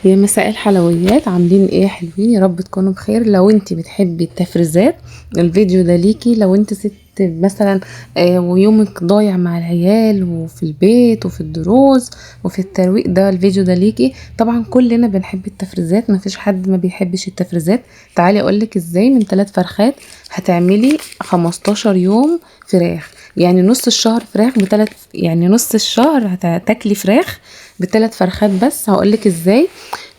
يا مساء الحلويات، عاملين ايه يا حلوين؟ يا رب تكونوا بخير. لو انت بتحبي التفريزات الفيديو ده ليكي. لو انت ست مثلا ويومك ضايع مع العيال وفي البيت وفي الدروس وفي الترويق، ده الفيديو ده ليكي. طبعا كلنا بنحب التفريزات، مفيش حد ما بيحبش التفريزات. تعالي اقولك ازاي من 3 فرخات هتعملي 15 يوم فراخ، يعني نص الشهر فراخ بتلات، يعني نص الشهر هتاكلي فراخ بتلات فرخات بس. هقولك ازاي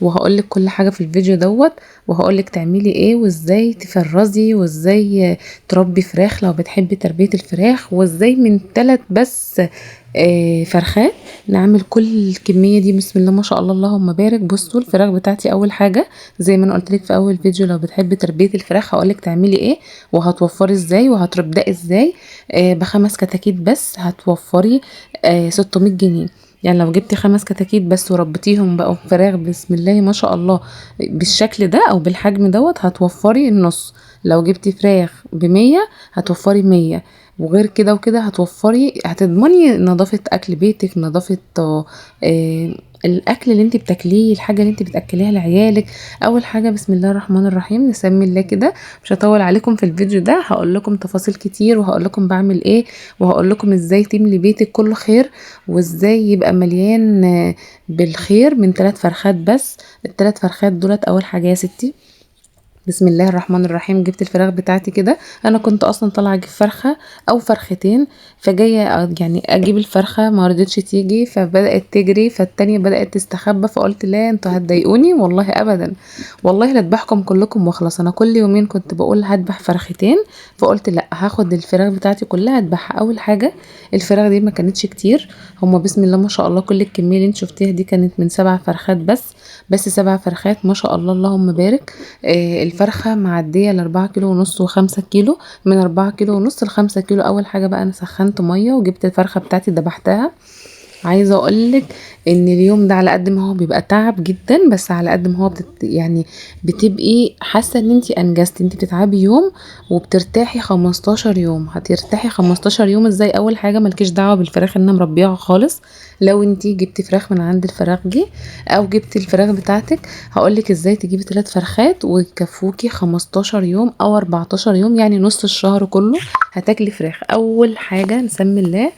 وهقولك كل حاجة في الفيديو دوت، وهقولك تعملي ايه وازاي تفرزي وازاي تربي فراخ لو بتحبي تربية الفراخ، وازاي من 3 بس فرخات نعمل كل الكمية دي. بسم الله ما شاء الله اللهم بارك. بصوا الفراخ بتاعتي اول حاجة زي ما انا قلت لك في اول فيديو، لو بتحبي تربية الفراخ هقولك تعملي ايه وهتوفري ازاي وهتبدأي ازاي. ب5 كتاكيت بس هتوفري 600 جنيه. يعني لو جبتي 5 كتاكيت بس وربيتيهم بقوا فراخ بسم الله ما شاء الله بالشكل ده او بالحجم دوت هتوفري النص. لو جبتي فراخ ب100 هتوفري 100، وغير كده وكده هتضمني نظافة اكل بيتك، نظافة، الاكل اللي انت بتاكليه، الحاجة اللي انت بتاكليها لعيالك. اول حاجة بسم الله الرحمن الرحيم، نسمي الله كده. مش هطول عليكم في الفيديو ده، هقول لكم تفاصيل كتير وهقول لكم بعمل ايه، وهقول لكم ازاي تملي بيتك كله خير وازاي يبقى مليان بالخير من 3 فرخات بس. التلات فرخات دولت اول حاجة يا ستي بسم الله الرحمن الرحيم، جبت الفراخ بتاعتي كده. انا كنت اصلا طالعه اجيب فرخة او فرختين، فجايه اجيب الفرخه ما رضتش تيجي، فبدات تجري، فالتانيه بدات تستخبى، فقلت لا انتوا هتضايقوني والله ابدا، والله لا اذبحكم كلكم واخلص. انا كل يومين كنت بقول هذبح فرختين، فقلت لا هاخد الفراخ بتاعتي كلها اذبحها. اول حاجة الفراخ دي ما كانتش كتير، هما بسم الله ما شاء الله كل الكمية اللي انت شفتيها دي كانت من 7 فرخات بس 7 فرخات ما شاء الله اللهم بارك. الفرخة معدية لأربعة كيلو ونص وخمسة كيلو، من أربعة كيلو ونص لخمسة كيلو. أول حاجة بقى أنا سخنت مية وجبت الفرخة بتاعتي ذبحتها. عايزة أقولك إن اليوم ده على قد ما هو بيبقى تعب جدا، بس على قد ما هو بتبقي حاسة إن انتي أنجزتي. انتي بتتعبي يوم وبترتاحي 15 يوم. هترتاحي 15 يوم ازاي؟ أول حاجة مالكيش دعوة بالفراخ اللي أنا مربيها خالص. لو انتي جبتي فراخ من عند الفراخجي أو جبتي الفراخ بتاعتك، هقولك ازاي تجيبي 3 فرخات ويكفوكي 15 يوم أو 14 يوم، يعني نص الشهر كله هتاكلي فراخ. أول حاجة نسمي الله،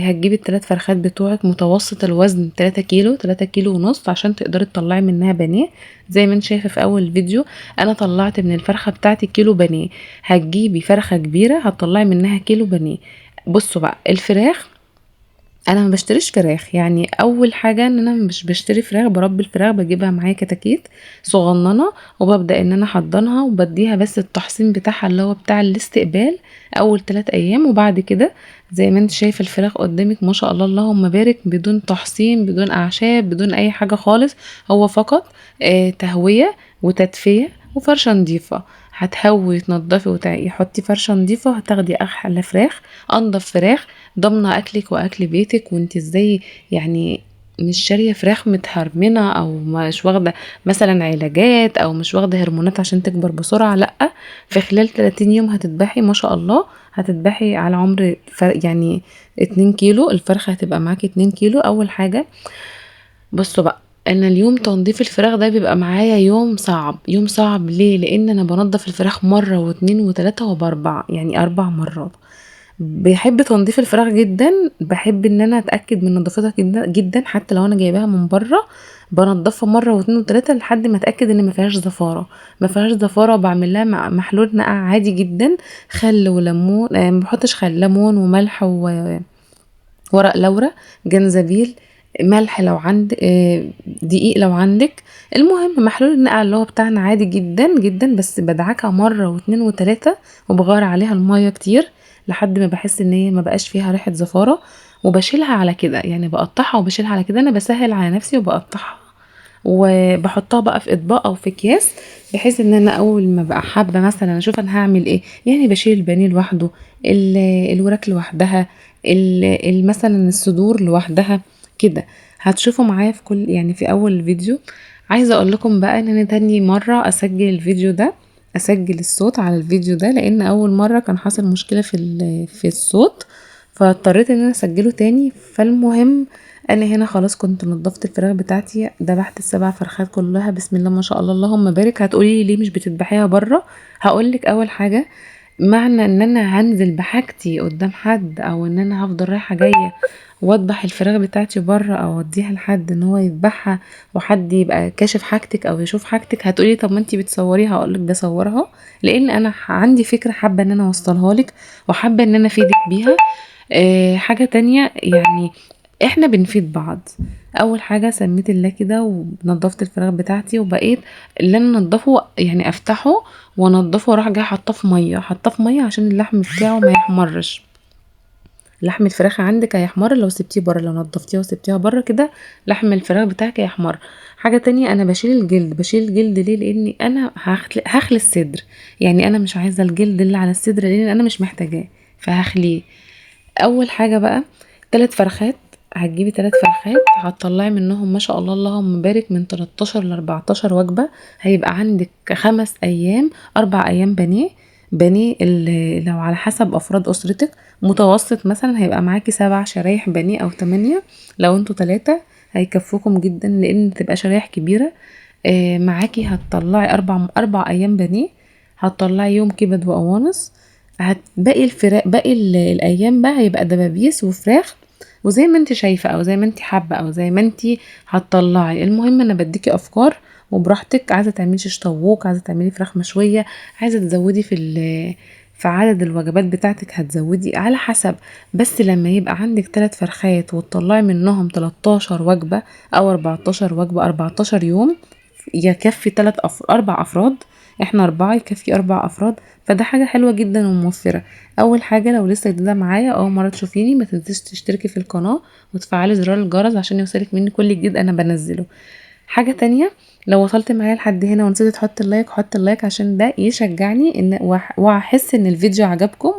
هتجيبي التلات فرخات بتوعك متوسط الوزن 3 كيلو، 3 كيلو ونص، عشان تقدري تطلعي منها بانيه. زي ما انت شايفه في اول فيديو انا طلعت من الفرخه بتاعتي كيلو بانيه. هتجيبي فرخة كبيرة هتطلعي منها كيلو بانيه. بصوا بقى الفراخ، انا ما بشتريش فراخ، يعني اول حاجة ان انا مش بشتري فراخ، بربي الفراخ، بجيبها معايا كتاكيت صغننه وببدا ان انا احضنها وبديها بس التحصين بتاعها اللي هو بتاع الاستقبال اول 3 ايام، وبعد كده زي ما انت شايفه الفراخ قدامك ما شاء الله اللهم بارك، بدون تحصين بدون اعشاب بدون اي حاجة خالص، هو فقط تهوية وتدفئه وفرشه نظيفة. هتهوي تنضفي وتحطي فرشه نظيفة، هتاخدي احلى فراخ، انضف فراخ، ضامنه اكلك واكل بيتك. وانت ازاي مش شاريه فراخ متهرمنه او مش واخده مثلا علاجات او مش واخده هرمونات عشان تكبر بسرعة، لا في خلال 30 يوم هتذبحي ما شاء الله، هتذبحي على عمر 2 كيلو، الفرخه هتبقى معاكي 2 كيلو. اول حاجة بصوا بقى، انا اليوم تنظيف الفراخ ده بيبقى معايا يوم صعب. يوم صعب ليه؟ لان انا بنظف الفراخ مرة واتنين وتلاتة وباربعه، يعني 4 مرات. بحب تنظيف الفراخ جدا، بحب ان انا اتاكد من نظافتها جدا جدا، حتى لو انا جايباها من بره بنضفها مرة واتنين وتلاتة لحد ما اتاكد ان ما فيهاش زفاره. ما فيهاش زفاره بعمل لها محلول نقع عادي جدا، خل وليمون، ما بحطش خل، ليمون وملح وورق لورا، جنزبيل، ملح لو عندك، دقيق لو عندك. المهم محلول النقع اللي هو بتاعنا عادي جدا جدا، بس بدعكها مرة واتنين وتلاتة وبغير عليها المية كتير لحد ما بحس ان هي ما بقاش فيها ريحه زفاره، وبشيلها على كده، يعني بقطعها وبشيلها على كده. انا بسهل على نفسي وبقطعها وبحطها بقى في اطباق او في اكياس، بحيث ان انا اول ما بقى حابة مثلا اشوف انا هعمل ايه، يعني بشيل البانيه لوحده، الوراك لوحدها، مثلا الصدور لوحدها كده. هتشوفوا معايا في كل، يعني في اول فيديو. عايزه اقول لكم بقى ان انا تاني مرة اسجل الفيديو ده، اسجل الصوت على الفيديو ده، لان اول مرة كان حصل مشكلة في الصوت، فاضطريت ان انا اسجله تاني. فالمهم انا هنا خلاص كنت نضفت الفراخ بتاعتي، ذبحت ال7 فرخات كلها بسم الله ما شاء الله اللهم بارك. هتقولي لي ليه مش بتذبحيها بره؟ هقولك اول حاجة، معنى ان انا هنزل بحاجتي قدام حد او ان انا هفضل رايحة جاية واذبح الفراخ بتاعتي بره او اوديها لحد ان هو يذبحها وحد يبقى كاشف حاجتك او يشوف حاجتك، هتقولي طب ما انتي بتصوريها. هقولك بصورها لان انا عندي فكرة حابة ان انا اوصلها لك وحابة ان انا افيدك بيها. حاجة تانية يعني احنا بنفيد بعض. اول حاجة سميت الله كده ونضفت الفراخ بتاعتي، وبقيت اللي انا انضفه يعني افتحه وانضفه واروح جاية حاطاه في مية، حاطاه في مية عشان اللحم بتاعه ما يحمرش. لحم الفراخ عندك هيحمر لو سبتيه بره، لو نضفتيها وسبتيها بره كده لحم الفراخ بتاعك هيحمر. حاجة تانية انا بشيل الجلد. بشيل الجلد ليه؟ لاني انا هخلي الصدر، يعني انا مش عايزه الجلد اللي على الصدر لان انا مش محتاجاه فهخليه. اول حاجة بقى 3 فرخات، هتجيبي 3 فرخات هتطلعي منهم ما شاء الله اللهم بارك من 13 ل 14 وجبة. هيبقى عندك 5 ايام، 4 ايام بانيه، بانيه لو على حسب افراد اسرتك متوسط مثلا هيبقى معاكي 7 شرايح بانيه او 8، لو انتوا 3 هيكفوكم جدا لان تبقى شرايح كبيرة. معاكي هتطلعي 4 ايام بانيه، هتطلعي يوم كبد وقوانص، باقي الفراخ، باقي الايام بقى هيبقى دبابيس وفراخ، وزي ما انت شايفه او زي ما انت حابة او زي ما انت هتطلعي. المهم انا بديكي افكار وبراحتك، عايزه تعملي شيش طاووق، عايزه تعملي فراخ مشوية، عايزه تزودي في عدد الوجبات بتاعتك هتزودي على حسب. بس لما يبقى عندك 3 فرخات وتطلعي منهم 13 وجبة او 14 وجبة، 14 يوم يكفي 4 افراد، احنا 4 يكفي 4 افراد، فده حاجة حلوة جدا وموفره. اول حاجة لو لسه جديدة معايا اول مرة تشوفيني ما تنسيش تشتركي في القناة وتفعلي زرار الجرس عشان يوصلك مني كل جديد انا بنزله. حاجة تانية لو وصلت معايا لحد هنا ونسيتي تحط ال like، حط ال like عشان ده يشجعني ان واحس ان الفيديو عجبكم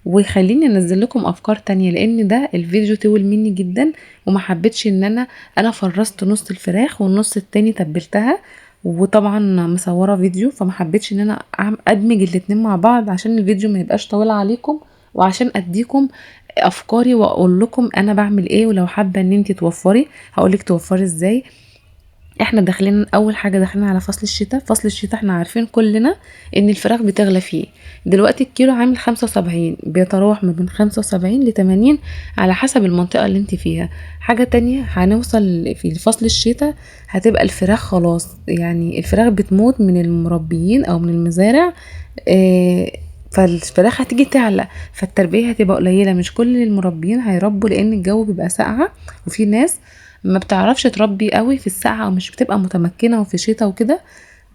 ويخليني انزل لكم افكار تانية، لان ده الفيديو طول مني جدا وما حبيتش ان انا فرزت نص الفراخ والنص التاني تبلتها، وطبعا مصوره فيديو، فما حبيتش ان انا ادمج الاتنين مع بعض عشان الفيديو ما يبقاش طويل عليكم، وعشان اديكم افكاري واقول لكم انا بعمل ايه. ولو حابة ان انت توفري هقولك توفري ازاي. احنا داخلين اول حاجة داخلين على فصل الشتاء. فصل الشتاء احنا عارفين كلنا ان الفراخ بتغلى فيه، دلوقتي الكيلو عامل 75، بيتراوح ما بين 75 ل 80 على حسب المنطقة اللي انت فيها. حاجة تانية هنوصل في فصل الشتاء هتبقى الفراخ خلاص، يعني الفراخ بتموت من المربيين او من المزارع، فالفراخ هتيجي تعلى، فالتربيه هتبقى قليله، مش كل المربيين هيربوا لان الجو بيبقى ساقعه، وفي ناس ما بتعرفش تربي قوي في السقعه او مش بتبقى متمكنة وفي شتاء وكده.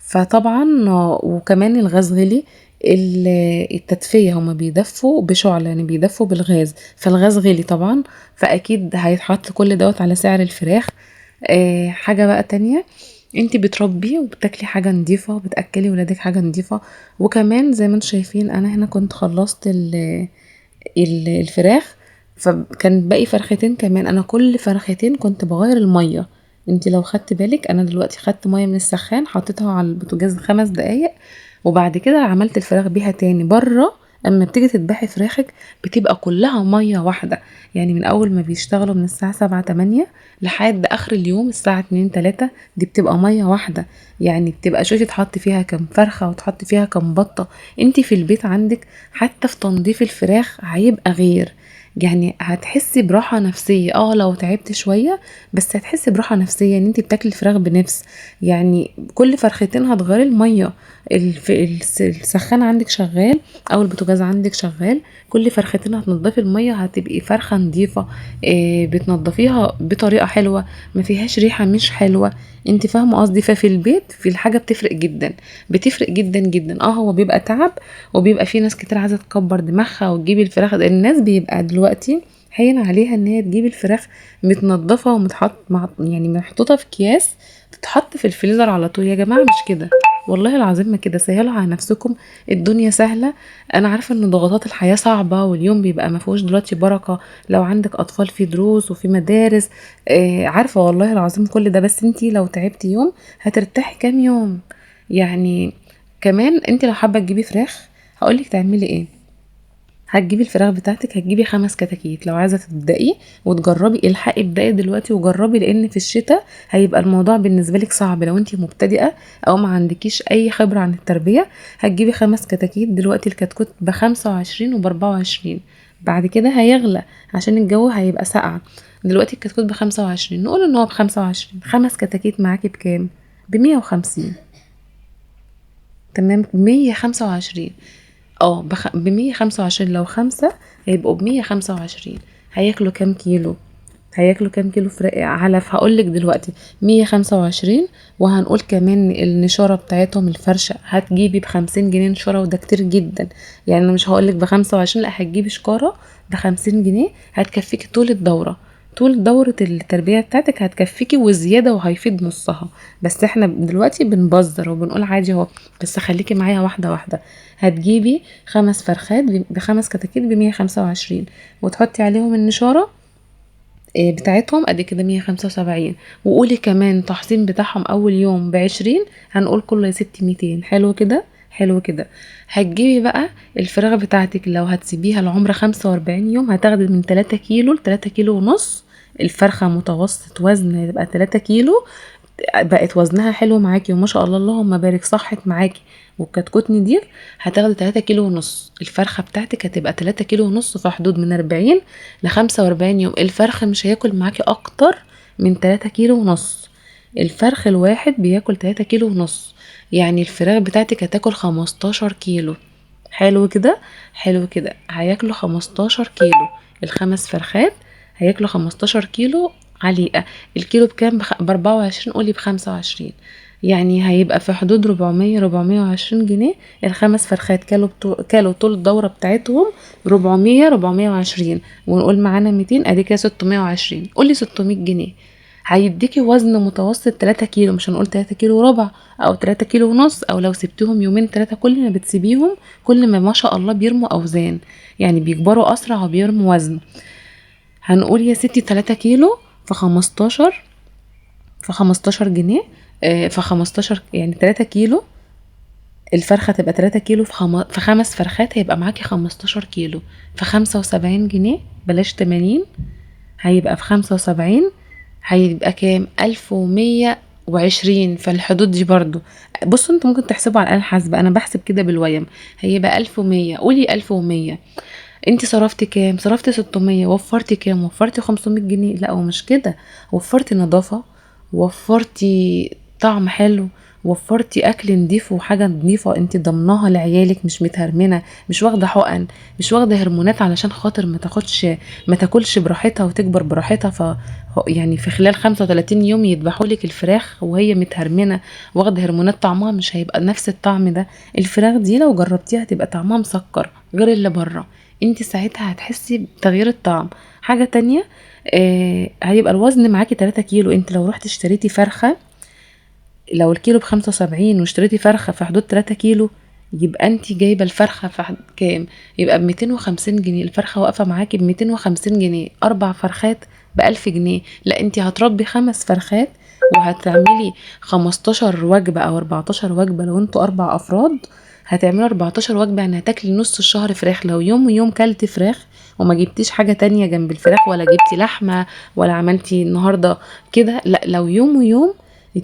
فطبعا وكمان الغاز غلي، التدفئه هما بيدفوا بشعله، يعني بيدفوا بالغاز، فالغاز غلي طبعا، فاكيد هيتحط كل دوت على سعر الفراخ. حاجة بقى تانية، انتي بتربي وبتاكلي حاجة نظيفة وبتاكلي ولادك حاجة نظيفة. وكمان زي ما انتم شايفين انا هنا كنت خلصت الفراخ، فكان باقي فرختين كمان. انا كل فرختين كنت بغير المية، انت لو خدت بالك انا دلوقتي خدت مية من السخان حطيتها على البوتاجاز 5 دقايق، وبعد كده عملت الفراخ بيها تاني. بره اما بتيجي تذبحي فراخك بتبقى كلها مية واحدة، يعني من اول ما بيشتغلوا من الساعة 7 8 لحد اخر اليوم الساعة 2 3 دي بتبقى مية واحدة، يعني بتبقى شوفي تحط فيها كم فرخة وتحط فيها كم بطه. انت في البيت عندك حتى في تنظيف الفراخ هيبقى غير، يعني هتحسي براحة نفسية. لو تعبت شوية بس هتحسي براحة نفسية ان انت بتاكلي الفراخ بنفس، يعني كل فرختين هتغيري المية، السخان عندك شغال او البوتاجاز عندك شغال، كل فرختين هتنضفي المية، هتبقي فرخة نظيفة، بتنضفيها بطريقة حلوة ما فيهاش ريحه مش حلوة، انت فاهمه قصدي. ففي البيت في الحاجة بتفرق جدا، بتفرق جدا جدا. هو بيبقى تعب وبيبقى في ناس كتير عايزه تكبر دماغها وتجيب الفراخ، الناس بيبقى دلوقتي هين عليها ان هي تجيب الفراخ متنضفه ومتحط مع يعني محطوطة في اكياس تتحط في الفريزر على طول. يا جماعة مش كده والله العظيم، ما كده، سهلوا على نفسكم، الدنيا سهلة. انا عارفه ان ضغوطات الحياة صعبة واليوم بيبقى ما فيهوش دلوقتي بركة، لو عندك اطفال في دروس وفي مدارس، عارفه والله العظيم كل ده، بس انتي لو تعبتي يوم هترتاحي كام يوم. يعني كمان انتي لو حابة تجيبي فراخ هقولك تعملي ايه. هتجيبي الفراخ بتاعتك، هتجيبي 5 كتاكيت. لو عايزه تبدأي وتجربي الحقي ابدأي دلوقتي وجربي، لان في الشتاء هيبقى الموضوع بالنسبة لك صعب لو انت مبتدئة او ما عندكيش اي خبره عن التربية. هتجيبي 5 كتاكيت. دلوقتي الكتكوت ب25 وب24، بعد كده هيغلى عشان الجو هيبقى ساقع. دلوقتي الكتكوت ب25، نقول ان هو ب25. 5 كتاكيت معاكي بكام؟ ب150. تمام، 125. ب125. لو 5 هيبقوا ب125. هياكلوا كام كيلو؟ هياكلوا كام كيلو فراخ علف؟ هقولك دلوقتي 125. وهنقول كمان النشاره بتاعتهم الفرشة، هتجيبي ب50 جنيه نشاره، وده كتير جدا. يعني انا مش هقولك ب25، لا هتجيبي شكاره ب50 جنيه هتكفيكي طول الدورة، طول دورة التربية بتاعتك هتكفيكي وزيادة، وهيفيد نصها. بس احنا دلوقتي بنبزر وبنقول عادي اهو، بس خليكي معايا واحدة واحدة. هتجيبي 5 فرخات ب5 كتاكيت ب125، وتحطي عليهم النشارة بتاعتهم ادي كده 175. وقولي كمان تحصين بتاعهم اول يوم ب20، هنقول كله يا ستي 200. حلو كده، حلو كده. هتجيبي بقى الفراخ بتاعتك لو هتسيبيها لعمر 45 يوم هتاخدي من 3 كيلو ل3 كيلو ونص. الفرخة متوسط وزن هيبقى 3 كيلو، بقت وزنها حلو معاكي وما شاء الله اللهم بارك، صحت معاكي والكتكوت نضيف. هتاخدي 3 كيلو ونص. الفرخة بتاعتك هتبقى 3 كيلو ونص في حدود من 40 ل45 يوم. الفرخ مش هياكل معاكي اكتر من 3 كيلو ونص. الفرخ الواحد بياكل 3 كيلو ونص، يعني الفراخ بتاعتك هتاكل 15 كيلو. حلو كده، حلو كده. هياكلوا 15 كيلو ال5 فرخات، هياكلوا 15 كيلو عليقة. الكيلو بكام؟ ب24، قولي ب25، يعني هيبقى في حدود 400، 420 جنيه. ال5 فرخات كلوا طول الدورة بتاعتهم 400، 420، ونقول معانا 200، ادي كده 620، قولي 600 جنيه. هيديكي وزن متوسط 3 كيلو، مش هنقول 3 كيلو وربع او 3 كيلو ونص، او لو سبتهم يومين 3، كل ما بتسيبيهم كل ما شاء الله بيرموا اوزان، يعني بيكبروا اسرع وبيرموا وزن. هنقول يا ستي 3 كيلو في 15، في 15 جنيه، في 15، يعني 3 كيلو الفرخة تبقى 3 كيلو في 5 فرخات هيبقى معاكي 15 كيلو في 75 جنيه، بلاش 80، هيبقى في 75، هيبقى كام؟ 1120 في الحدود دي برضو. بصوا انتوا ممكن تحسبوا على الآلة الحاسبة، انا بحسب كده بالويم. هيبقى 1100، قولي 1100. انتي صرفتي كام؟ صرفتي 600. وفرتي كام؟ وفرتي 500 جنيه. لا ومش كده، وفرتي نظافة، وفرتي طعم حلو، وفرتي اكل نضيف وحاجه نضيفه انتي ضمناها لعيالك، مش متهرمنه، مش واخده حقن، مش واخده هرمونات علشان خاطر ما تاكلش براحتها وتكبر براحتها. يعني في خلال 35 يوم يذبحوا لك الفراخ وهي متهرمنه واخده هرمونات، طعمها مش هيبقى نفس الطعم ده. الفراخ دي لو جربتيها هتبقى طعمها مسكر غير اللي بره، انت ساعتها هتحسي بتغيير الطعم. حاجة تانية، هيبقى الوزن معاكي 3 كيلو. انت لو رحتي اشتريتي فرخة، لو الكيلو ب75 واشتريتي فرخة في حدود 3 كيلو، يبقى انت جايبه الفرخه في كام؟ يبقى ب250 جنيه. الفرخه واقفة معاكي ب250 جنيه، 4 فرخات ب1000 جنيه. لا انت هتربي 5 فرخات وهتعملي 15 وجبة او 14 وجبة لو انتوا 4 افراد، هتعملوا 14 وجبة، يعني هتاكلي نص الشهر فراخ. لو يوم ويوم كلتي فراخ وما جبتيش حاجة تانية جنب الفراخ، ولا جبتي لحمه، ولا عملتي النهارده كده، لا لو يوم ويوم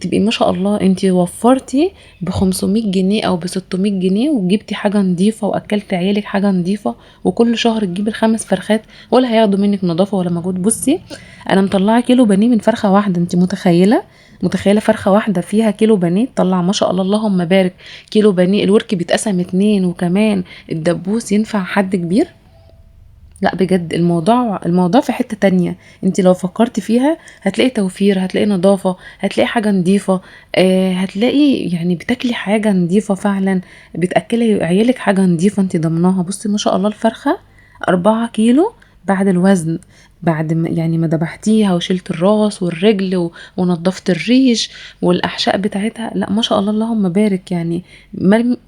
تبقي ما شاء الله انتي وفرتي ب500 جنيه او ب600 جنيه، وجبتي حاجة نظيفة واكلتي عيالك حاجة نظيفة، وكل شهر تجيبي ال5 فرخات، ولا هياخدوا منك نظافة ولا مجهود. بصي انا مطلعه كيلو بانيه من فرخة واحدة، انتي متخيله؟ متخيله فرخة واحدة فيها كيلو بانيه تطلع ما شاء الله اللهم بارك كيلو بانيه؟ الورك بيتقسم 2، وكمان الدبوس ينفع حد كبير. لا بجد الموضوع في حتة تانية. انت لو فكرتي فيها هتلاقي توفير، هتلاقي نظافة، هتلاقي حاجة نظيفة، هتلاقي بتاكلي حاجة نظيفة فعلا، بتأكلي عيالك حاجة نظيفة انت ضمناها. بصي ما شاء الله الفرخة 4 كيلو بعد الوزن، بعد ما ما ذبحتيها وشلت الراس والرجل ونظفت الريش والاحشاء بتاعتها، لا ما شاء الله اللهم بارك،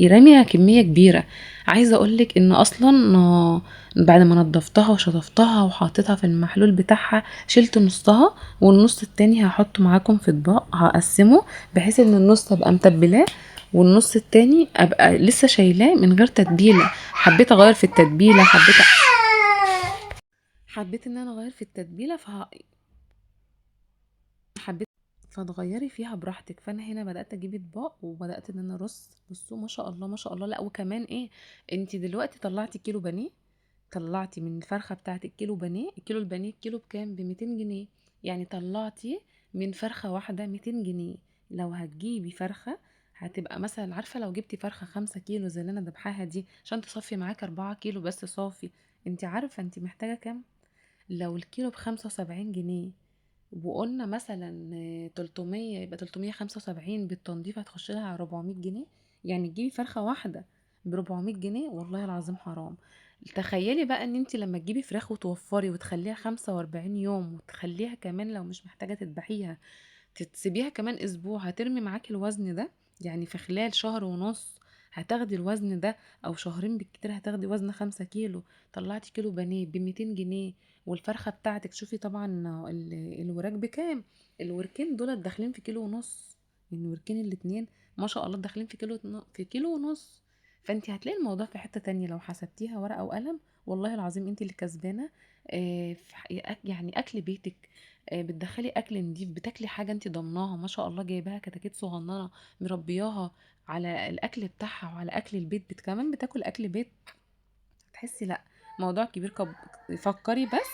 رامية كمية كبيرة. عايزة اقولك ان اصلا بعد ما نظفتها وشطفتها وحطيتها في المحلول بتاعها، شلت نصها والنص التاني هحطه معاكم في اطباق، هقسمه بحيث ان النص ابقى متبلاه والنص التاني ابقى لسه شايلاه من غير تتبيله. حبيت اغير في التتبيله، حبيت ان انا اغير في التتبيله، حبيت فتغيري فيها براحتك. فانا هنا بدات اجيب اطباق وبدات ان انا ارص. بصوا ما شاء الله ما شاء الله. لا وكمان ايه، انت دلوقتي طلعتي كيلو بانيه، طلعتي من الفرخه بتاعتك كيلو بانيه. كيلو البانيه كيلو بكام؟ ب 200 جنيه. يعني طلعتي من فرخة واحدة 200 جنيه. لو هتجيبي فرخة هتبقى مثلا، عارفه لو جبتي فرخة 5 كيلو زي اللي انا ذبحاها دي عشان تصفي معاك 4 كيلو بس صافي، انت عارفه انت محتاجه كام؟ لو الكيلو ب75 جنيه وقلنا مثلا 300، يبقى 375 بالتنظيف هتخش لها على 400 جنيه. يعني تجيبي فرخة واحدة ب400 جنيه، والله العظيم حرام. تخيلي بقى ان انت لما تجيبي فراخ وتوفري وتخليها 45 يوم، وتخليها كمان لو مش محتاجة تذبحيها تسيبيها كمان اسبوع، هترمي معاكي الوزن ده. يعني في خلال شهر ونص هتاخدي الوزن ده، او شهرين بالكتير هتاخدي وزن 5 كيلو. طلعتي كيلو بانيه ب200 جنيه، والفرخه بتاعتك شوفي طبعا الوراك بكام. الوركين دول داخلين في كيلو ونص، يعني الوركين الاتنين ما شاء الله داخلين في كيلو ونص. فانت هتلاقي الموضوع في حتة تانية لو حسبتيها ورقة وقلم، والله العظيم انت اللي كسبانه. يعني اكل بيتك، بتدخلي اكل نضيف، بتاكلي حاجة انت ضمناها ما شاء الله، جايباها كتاكيت صغننه مربياها على الاكل بتاعها وعلى اكل البيت، كمان بتاكل اكل بيت. تحسي لا موضوع كبير. فكري بس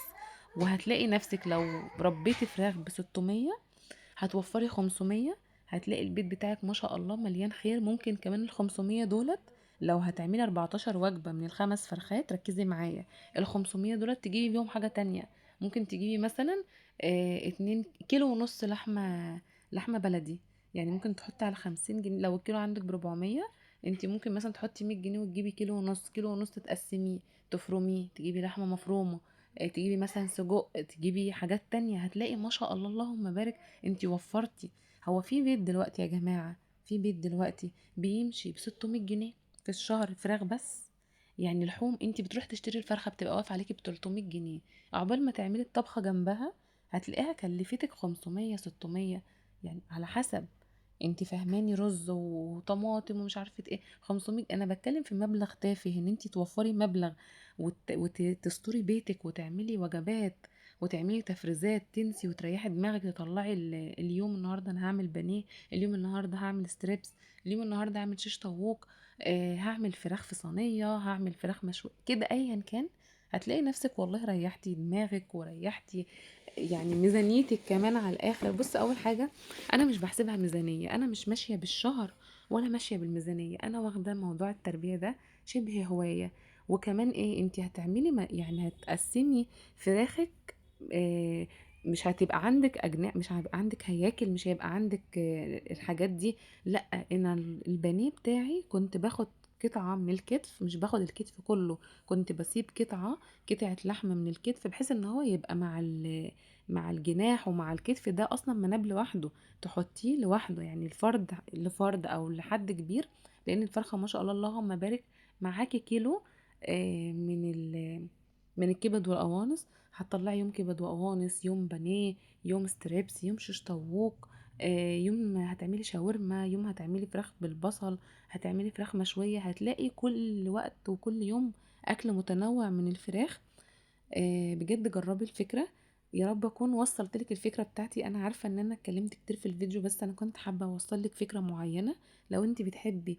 وهتلاقي نفسك لو ربيتي فراخ ب600 هتوفري 500، هتلاقي البيت بتاعك ما شاء الله مليان خير. ممكن كمان ال500 دولت لو هتعملي 14 وجبة من الخمس فرخات، ركزي معايا، ال500 دولت تجيبي بيهم حاجة تانية. ممكن تجيبي مثلا 2 كيلو ونص لحمة بلدي. يعني ممكن تحطي على 50 جنيه، لو الكيلو عندك ب400 انت ممكن مثلا تحطي 100 جنيه وتجيبي كيلو ونص. كيلو ونص تتقسميه، تفرميه، تجيبي لحمة مفرومة، تجيبي مثلا سجق، تجيبي حاجات تانية. هتلاقي ما شاء الله اللهم بارك انت وفرتي. هو في بيت دلوقتي يا جماعة، في بيت دلوقتي بيمشي ب600 جنيه في الشهر فراخ بس؟ يعني لحوم انت بتروح تشتري الفرخة بتبقى واقفة عليكي ب300 جنيه، عقبال ما تعملي الطبخة جنبها هتلاقيها كلفتك 500 600، يعني على حسب انت فاهماني، رز وطماطم ومش عارفه ايه 500. انا بتكلم في مبلغ تافه ان انت توفري مبلغ وتستوري بيتك وتعملي وجبات وتعملي تفريزات، تنسي وتريحي دماغك، تطلعي اليوم النهارده انا هعمل بانيه، اليوم النهارده هعمل strips، اليوم النهارده هعمل شيش طاووق، هعمل فراخ في صينية، هعمل فراخ مشوية كده، ايا كان. هتلاقي نفسك والله ريحتي دماغك وريحتي يعني ميزانيتك كمان على الاخر. بص، اول حاجة انا مش بحسبها ميزانية، انا مش ماشية بالشهر ولا ماشية بالميزانيه، انا واخده موضوع التربية ده شبه هواية. وكمان ايه، انت هتعملي ما يعني هتقسمي فراخك، مش هتبقى عندك اجناح، مش هيبقى عندك هياكل، مش هيبقى عندك الحاجات دي. لا، انا البانيه بتاعي كنت باخد قطعة من الكتف، مش باخد الكتف كله، كنت بسيب قطعة لحم من الكتف بحيث ان هو يبقى مع الجناح ومع الكتف ده اصلا مناب لوحده، تحطيه لوحده، يعني الفرد لفرد او لحد كبير. لان الفرخة ما شاء الله اللهم بارك معاكي كيلو من الكبد والقوانص، هتطلعي يوم كبد وقوانص، يوم بانيه، يوم strips، يوم شيش طاووق، يوم هتعملي شاورما، يوم هتعملي فراخ بالبصل، هتعملي فراخ مشوية. هتلاقي كل وقت وكل يوم اكل متنوع من الفراخ. بجد جربي الفكرة، يا رب اكون وصلت لك الفكرة بتاعتي. انا عارفة ان انا اتكلمت كتير في الفيديو، بس انا كنت حابة اوصل لك فكرة معينة. لو انت بتحبي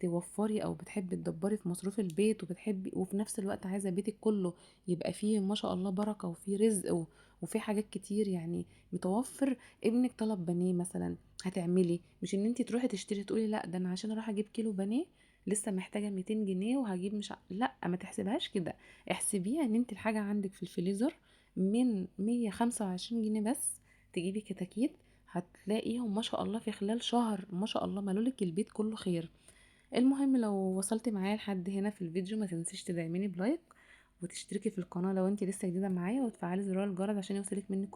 توفري او بتحبي تدبري في مصروف البيت، وبتحبي وفي نفس الوقت عايزة بيتك كله يبقى فيه ما شاء الله بركة وفيه رزق وفيه حاجات كتير يعني متوفر. ابنك طلب بانيه مثلا هتعملي، مش ان انت تروحي تشتري تقولي لا ده انا عشان اروح اجيب كيلو بانيه لسه محتاجة 200 جنيه وهجيب مش لا، ما تحسبهاش كده. احسبيها ان انت الحاجة عندك في الفريزر من 125 جنيه بس تجيبي كتاكيت، هتلاقيهم ما شاء الله في خلال شهر ما شاء الله مالولك البيت كله خير. المهم لو وصلتي معايا لحد هنا في الفيديو ما تنسيش تدعميني ب like وتشتركي في القناة لو انت لسه جديدة معايا، وتفعلي زرار الجرس عشان يوصلك مني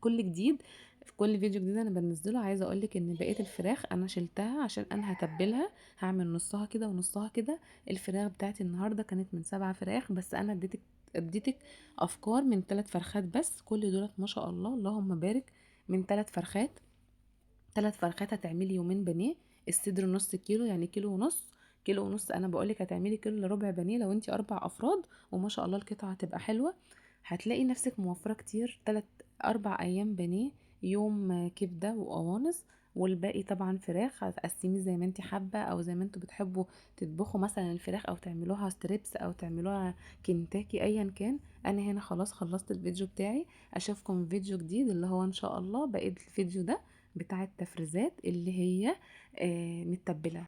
كل جديد في كل فيديو جديد انا بنزله. عايزة اقولك ان بقية الفراخ انا شلتها عشان انا هتبلها، هعمل نصها كده ونصها كده. الفراخ بتاعتي النهاردة كانت من 7 فراخ بس، انا اديتك افكار من 3 فرخات بس، كل دولت ما شاء الله اللهم بارك من 3 فرخات. 3 فرخات هتعملي يومين بانيه، الصدر نص كيلو، يعني كيلو ونص. كيلو ونص انا بقولك هتعملي كيلو الا ربع بانيه لو انتي 4 افراد، وما شاء الله القطعة هتبقى حلوة. هتلاقي نفسك موفره كتير، 3 4 ايام بانيه، يوم كبده وقوانص، والباقي طبعا فراخ. هتقسمي زي ما انت حابة او زي ما انتوا بتحبوا تطبخوا مثلا الفراخ، او تعملوها strips او تعملوها كنتاكي، ايا كان. انا هنا خلاص خلصت الفيديو بتاعي، اشوفكم في فيديو جديد اللي هو ان شاء الله بقيت الفيديو ده بتاع التفريزات اللي هي متبله.